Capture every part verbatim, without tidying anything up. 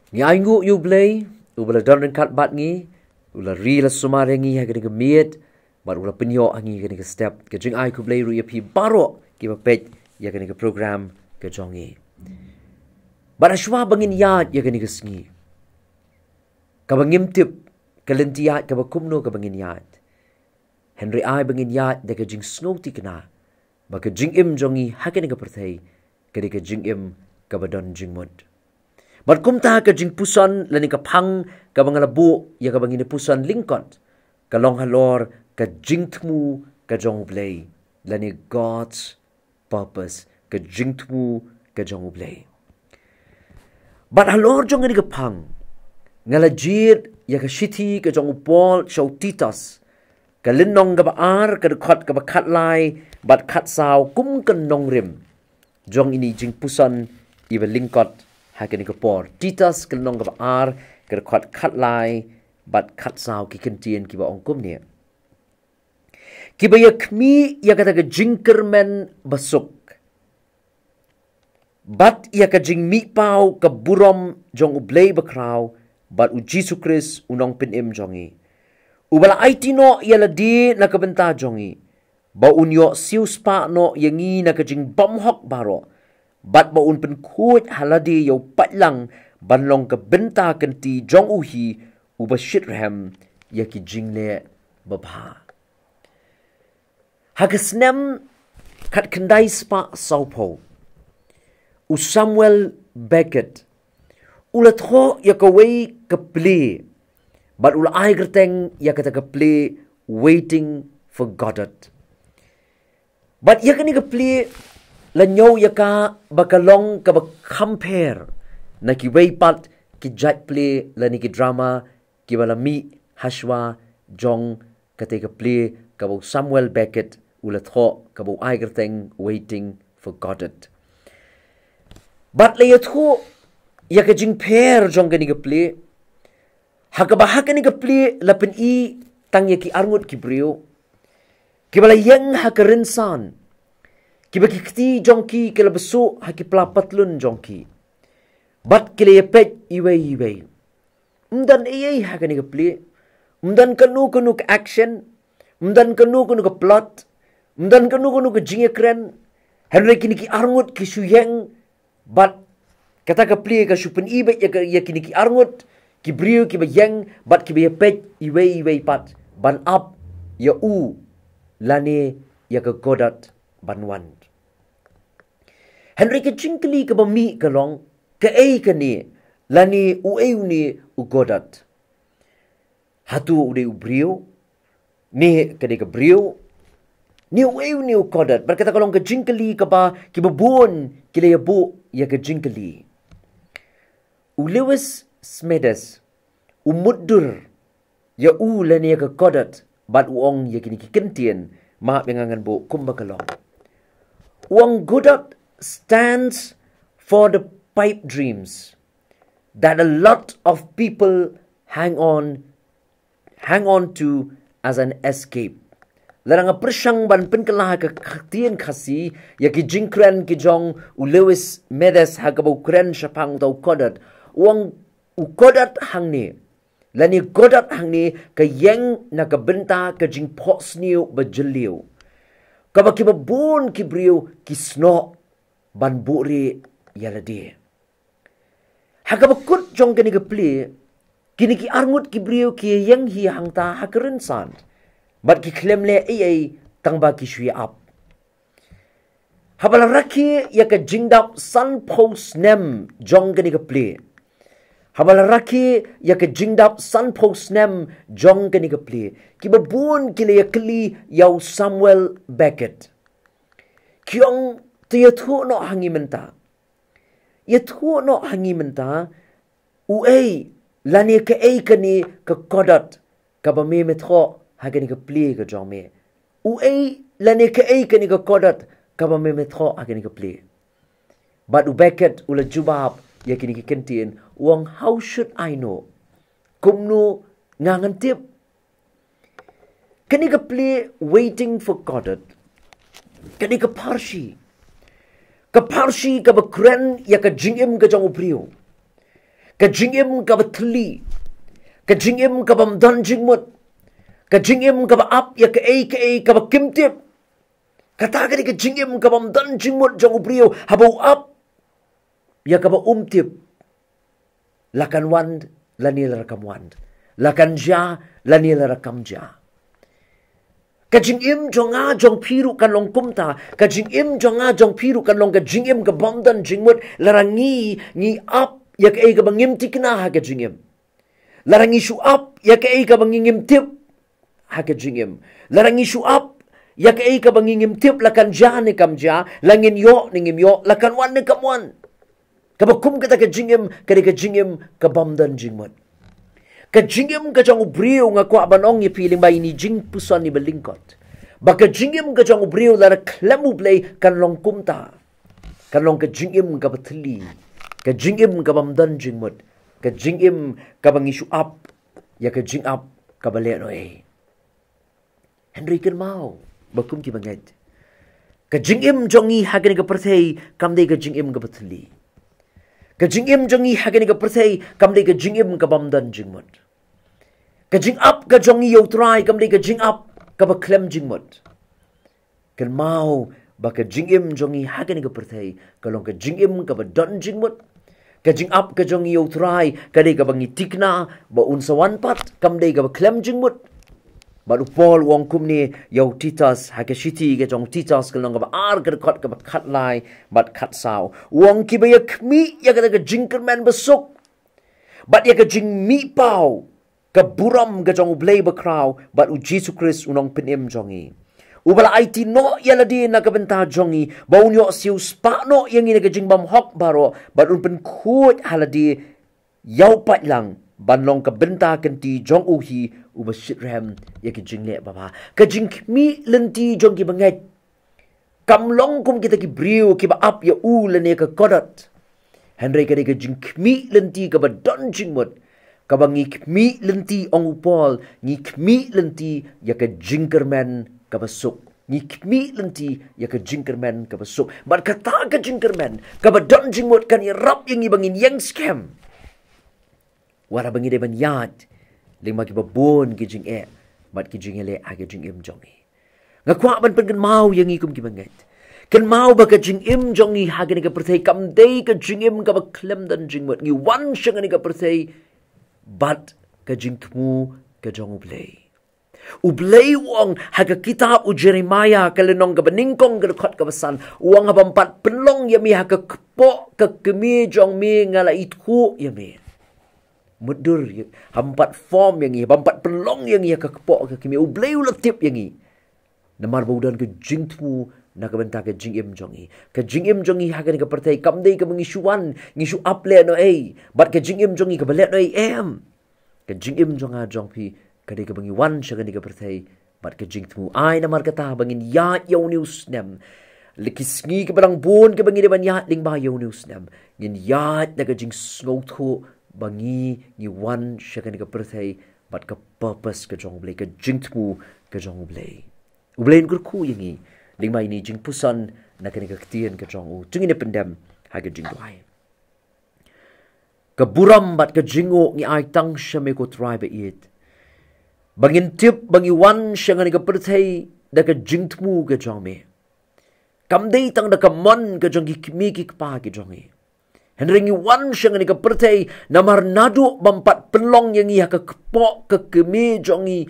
Ngi ainguh ïa U Blei, uba la don ryngkat bad ngi, u la ri la sumar ïa ngi ha kane ka miet, bad u la pynïoh ha ngi kane ka step. Ka jingai khublei ruh ïa phi baroh kiba peit ïa kane ka program ka jong ngi. Bad hashwa ba ngin ïaid ïa kane ka sngi, kaba ngim tip ka lynti ïaid kaba kumno kaba ngin ïaid. Hynrei ai ba ngin ïaid da ka jingsngewthikna ba ka jingim jong ngi ha kane ka pyrthei ka dei ka jingim kaba don jingmut. Bad kumta ka jingpuson lane ka phang kaba nga la buh ïa kaba ngin ïa puson lyngkot ka long halor ka jingthmu ka jong U Blei, lane God's purpose, ka jingthmu ka jong U Blei. Bad halor jong kane ka phang, nga la jied ïa ka shithi ka jong u Paul sha u Titus, ka lynnong kaba ar, ka dkhot kaba khatlai bad khatsaw, kum ka nongrim jong ine i jingpuson iba lyngkot ha kane ka por. Titus ka lynnong kaba ar, ka dkhot khatlai bad khatsaw, ki kyntien kiba ong kumne: Kiba ïa khmih ïa kata ka jingkyrmen basuk bad ïa ka jingmihpaw ka burom jong U Blei bakhraw bad U Jisu Khrist U Nongpynim jong ngi, uba la aiti noh ïa lade na ka bynta jong ngi, ba un ïoh siewspah noh ïa ngi na ka jingbymhok baroh, bad ba un pynkhuid ha lade ïa u paidlang ban long ka bynta kynti jong U hi uba shitrhem ïa ki jingleh babha. Ha ka snem khatkhyndai spah sawphew, u Samuel Beckett u la thoh ïa kawei ka plie, bad u la ai kyrteng ïa kata ka plie Waiting for Godot. Bad ïa kane ka plie la ñiew ïa ka ba ka long kaba kham pher na kiwei pat ki jait plie lane ki drama kiba la mih hashwa jong kata ka plie kaba u Samuel Beckett u la thoh, kaba u ai kyrteng Waiting for Godot. Bad la ïathuh ïa ka jingpher jong kane ka plie, ha kaba ha kane ka plie la pyni tang ïa ki arngut ki briew kiba la ïeng ha ka rynsan, kiba ki kti jong ki ki la bsuh ha ki pla patlun jong ki, bad ki la ïapeit iwei iwei. Ym don ei ei ha kane ka plie. Ym don kano kano ka action, ym don kano kano ka plot, ym don kano kano ka jingïakren. Hynrei kine ki arngut ki shu ïeng, bad kata ka plie ka shu pyni beit ïa ka, ïa kine ki arngut ki briew kiba ïeng bad kiba ïapeit iwei iwei pat ban ap ïa u lane ïa ka Godot ban wan. Hynrei ka jingkylli kaba mih ka long, kaei kane, lane uei une u Godot? Hato u dei u briew, ne ka dei ka briew, ne uei une u Godot? Bad kata ka long ka jingkylli kaba kiba bun ki la ïabuh ïa ka jingkylli. U Lewis Smedes u mutdur ïa u lane ïa ka Godot bad u ong ïa kine ki kyntien, map ïa nga ngan buh kumba ka long. U ong, Godot stands for the pipe dreams that a lot of people hang on hang on to as an escape. Lada nga pyrshang ban pynkylla ha ka ktien Khasi ïa ki jingkren ki jong u Lewis Smedes ha kaba u kren shaphang uta u Godot, u ong, u Godot hangne, lane Godot hangne, ka ïeng na ka bynta ka jingphohsniew bajylliew, kaba kiba bun ki briew ki snoh ban buhrieh ïa lade. Ha kaba kut jong kane ka plie, kine ki arngut ki briew ki ïeng hi hangta ha ka rynsan, bad ki khlem leh ei ei tang ba ki shu ïa ap. Haba la rakhe ïa ka jingdap sanphew snem jong kane ka plie, haba la rakhe ïa ka jingdap sanphew snem jong kane ka plie, kiba bun ki la ïakylli ïa u Samuel Beckett. Ki ong, to ïathuh noh ha ngi mynta, ïathuh noh ha ngi mynta, uei lane kaei kane ka Godot kaba me me thoh ha kane ka plie ka jong me? Uei lane kaei kane ka Godot kaba me me thoh ha kane ka plie? Bad u Beckett u la jubab ïa kine ki kyntien, u ong, how should I know? Kumno nga ngan tip? Kane ka plie Waiting for Godot, kane ka pharshi, ka pharshi kaba kren ïa ka jingim ka jong u briew, Ka jingim kaba thylli, ka jingim kabym don jingmut, ka jingim kaba ap ïa kaei kaei kaba kim tip. Kata ka dei ka jingim kabym don jingmut jong u briew, haba u ap ïa kaba um tip. La kan wan lane la kam wan. La kan jia lane la kam jia. Ka jingim jong nga jong phi ruh kan long kumta. Ka jingim jong nga jong phi ruh kan long ka jingim kabym don jingmut lada ngi, ngi ap ïa kaei kaba ngim thikna ha ka jingim. Lada ngi shu ap ïa kaei kaba ngi ngim tip ha ka jingim. Lada ngi shu ap ïa kaei kaba ngi ngim tip la kan jia ne kam jia, la ngin ïoh ne ngim ïoh, la kan wan ne kam wan. Kaba kum kata ka jingim ka dei ka jingim kabym don jingmut. Ka jingim ka jong u briew, nga kwah ban ong ïa phi lyngba ine i jingpuson iba lyngkot, ba ka jingim ka jong u briew lada khlem U Blei kan long kumta. Kan long ka jingim kaba thylli, ka jingim kabym don jingmut, ka jingim kaba ngi shu ap ïa ka jingap kaba lehnohei. Hynrei kynmaw, ba kum ki bangeit, ka jingim jong ngi ha kane ka pyrthei kam dei ka jingim kaba thylli. Ka jingim jong ngi ha kane ka pyrthei kam dei ka jingim kabym don jingmut. Ka jingap ka jong ngi ïa U Trai kam dei ka jingap kaba khlem jingmut. Kynmaw ba ka jingim jong ngi ha kane ka pyrthei ka long ka jingim kaba don jingmut. Ka jingap ka jong ngi ïa U Trai ka dei kaba ngi thikna ba un sa wan pat, kam dei kaba khlem jingmut. Bad u Paul u ong kumne ïa u Titus ha ka shithi ka jong u Titus ka lynnong kaba ar ka dkhot kaba khatlai bad khatsaw. U ong kiba ïa khmih ïa kata ka jingkyrmen basuk bad ïa ka jingmihpaw, ka burom ka jong U Blei bakhraw bad U Jisu Khrist U Nongpynim jong ngi, uba la aiti noh ïa lade na ka bynta jong ngi, ba un ïoh siewspah noh ïa ngi na ka jingbymhok baroh, bad un pynkhuid ha lade ïa u paidlang ban long ka bynta kynti jong U hi uba shitrhem ïa ki jingleh babha. Ka jingkhmih lynti jong ki bangeit kam long kum kita ki briew kiba ap ïa u lane ka kodot. Hynrei ka dei ka jingkhmih lynti kaba don jingmut, kaba ngi khmih lynti, ong u Paul, ngi khmih lynti ïa ka jingkyrmen kaba suk. Ngi khmih lynti ïa ka jingkyrmen kaba suk. Bad kata ka jingkyrmen kaba don jingmut kan ïarap ïa ngi ba ngin ïeng skhem. Wat haba ngi dei ban ïaid lyngba kiba bun ki jingeh bad ki jingïaleh ha ka jingim jong ngi. Nga kwah ban pynkynmaw ïa ngi kum ki bangeit, kynmaw ba ka jingim jong ngi ha kane ka pyrthei kam dei ka jingim kaba khlem don jingmut. Ngi wan sha kane ka pyrthei bad ka jingthmu ka jong U Blei. U Blei u ong ha ka kitab u Jeremaïah ka lynnong kaba nyngkong ka dkhot kaba san, u ong, ha bym pat pynlong ïa me ha ka kpoh ka kmie jong me nga la ithuh ïa me. Mutdur, ha bym pat form ïa ngi, ha bym pat pynlong ïa ngi ha ka kpoh ka kmie, U Blei u la tip ïa ngi. Namar ba u don ka jingthmu na ka bynta ka jingim jong ngi. Ka jingim jong ngi ha kane ka pyrthei kam dei kaba ngi shu wan, ngi shu ap lehnohei bad ka jingim jong ngi kaba lehnohei, em. Ka jingim jong nga jong phi ka dei kaba ngi wan sha kane ka pyrthei bad ka jingthmu. Ai namar kata ba ngin ïaid ïa une u snem, la ki sngi kiba dang bun kiba ngi dei ban ïaid lyngba ïa une u snem, ngin ïaid da ka jingsngewthuh ba ngi, ngi wan sha kane ka pyrthei bad ka purpose ka jong U Blei, ka jingthmu ka jong U Blei. U Blei un kyrkhu ïa ngi lyngba ine i jingpuson na kane ka ktien ka jong u. To ngin ïa pyndem ha ka jingduwai. Ka burom bad ka jingnguh ngi ai tang sha me, ko Trai ba ïeit, ba ngin tip ba ngi wan sha kane ka pyrthei da ka jingthmu ka jong me. Kam dei tang da ka mon ka jong ki kmie ki kpa ki jong ngi. Hynrei ngi wan sha kane ka pyrthei namar naduh bym pat pynlong ïa ngi ha ka kpoh ka kmie jong ngi,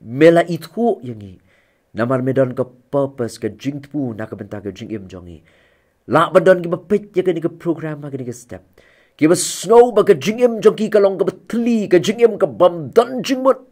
me la ithuh ïa ngi. Namar me don ka purpose, ka jingthmu na ka bynta ka jingim jong ngi. Lah ban don kiba peit ïa kane ka program ha kane ka step, kiba sngew ba ka jingim jong ki ka long kaba thylli, ka jingim kabym don jingmut.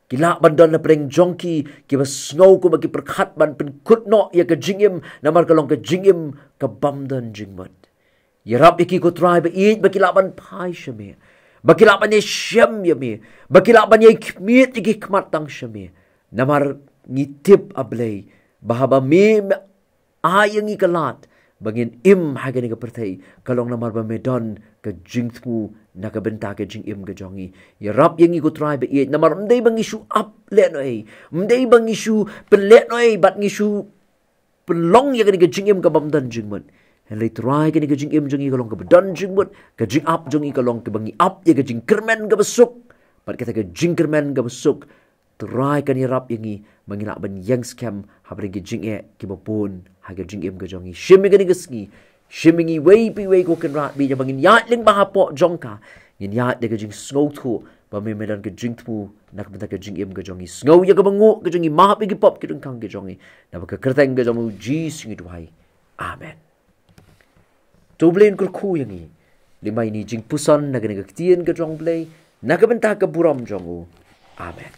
Ki lah ban don na pdeng jong ki kiba sngew kumba ki pyrkhat ban pynkut noh ïa ka jingim namar ka long ka jingim kabym don jingmut. Ïarap ïa ki, ko Trai ba ïeit, ba ki lah ban phai sha me, ba ki lah ban ïashem ïa me, ba ki lah ban ïai khmied ïa ki khmat tang sha me. Namar ngi tip, A Blei, ba haba me, me ai ïa ngi ka lad ba ngin im ha kane ka pyrthei, ka long namar ba me don ka jingthmu na ka bynta ka jingim ka jong ngi. Ïarap ïa ngi, ko Trai ba ïeit, namar ym dei ba ngi shu ap lehnohei, ym dei ba ngi shu pynlehnohei bad ngi shu pynlong ïa kane ka jingim kabym don jingmut. Hynrei Trai, kane ka jingim jong ngi ka long kaba don jingmut, ka jingap jong ngi ka long kaba ngi ap ïa ka jingkyrmen kaba suk. Bad kata ka jingkyrmen kaba suk, Trai, kan ïarap ïa ngi ba ngin lah ban ïeng skhem hapdeng ki jingeh kiba bun ha ka jingim ka jong ngi. Shim ïa kane ka sngi, shim ïa ngi iwei pa iwei, ko Kynrad, bad ïa ba ngin ïaid lyngba hapoh jong ka, ngin ïaid da ka jingsngewthuh ba me me don ka jingthmu na ka bynta ka jingim ka jong ngi. Sngew ïa ka banguh ka jong ngi, map ïa ki pop ki jingkhang ka jong ngi. Naba ka kyrteng ka jong U Jisu ngi duwai. Amen. To Blei un kyrkhu ïa ngi lyngba ine i jingpuson na kane ka ktien ka jong U Blei, na ka bynta ka burom jong U. Amen.